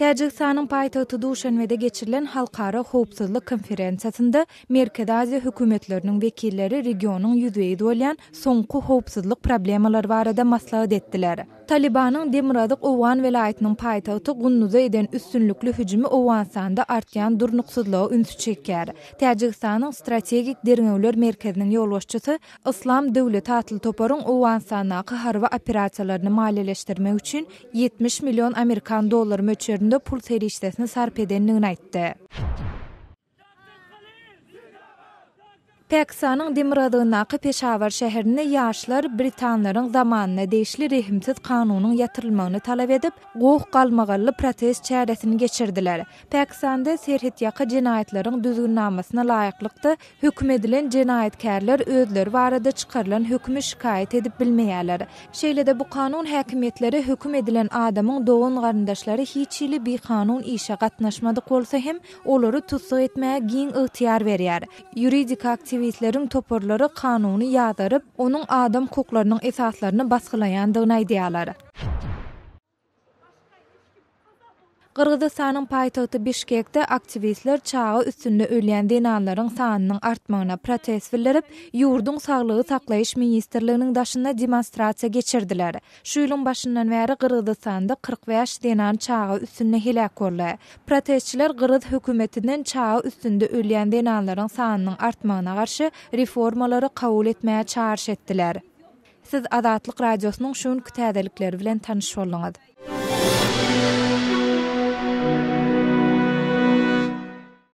Täjigistanyň paýtagty Duşanbede geçirilen Halkara howpsuzlyk konferensiýasynda Merkezi Aziýa hökümetleriniň wekilleri regionyň ýüzbe-ýüz bolýan soňky howpsuzlyk problemalary barada maslahat etdiler. Talybanyň demirgazyk owgan welaýatynyň paýtagty Gunduza eden üstünlikli hüjümi Owganystanda artýan durnuksyzlyga ünsi çekýär. Täjigistanyň Strategik derňewler merkeziniň ýolbaşçysy Yslam döwleti atly toparyň Owganystandaky harby operasiýalaryny maliýeleşdirmek üçin 70 million amerikan dollary möçberinde pul serişdesini sarp edendigini aýtdy. Pakistanyň demirgazygyndaky Peşawar şäherinde ýaşlar britanlaryň zamanyna degişli rehimsiz kanunyň ýatyrylmagyny talap edip, goh-galmagally protest çäresini geçirdiler. Pakistanda serhetýaka jenaýatlaryň düzgünnamasyna laýyklykda, Höküm edilen jenaýatkärler özleri barada çykarylan hökümi şikaýat edip bilmeýärler. Şeýle-de bu kanun häkimiýetlere höküm edilen adamyň dogan-garyndaşlary hiç hili bikanun işe gatnaşmadyk bolsa hem, olary tussag etmäge giň ygtyýar berýär. Ýuridik aktiwistleriň toparlary kanuny ýazaryp, onuň adam hukuklarynyň esaslaryny basgylaýandygyny aýdýarlar. Gyrgyzystanyň paýtagty Bişkekde aktiwistler çaga üstünde ölýän zenanlaryň sanynyň artmagyna protest bildirip, ýurduň Saglygy saklaýyş ministrliginiň daşynda demonstrasiýa geçirdiler. Şu ýylyň başyndan bäri Gyrgyzystanda 45 zenan çaga üstünde heläk boldy. Protestçiler gyrgyz hökümetinden çaga üstünde ölýän zenanlaryň sanynyň artmagyna garşy reformalary kabul etmäge çagyryş etdiler. Siz Azatlyk Radiosynyň şu günki täzelikleri bilen tanyş bolduňyz.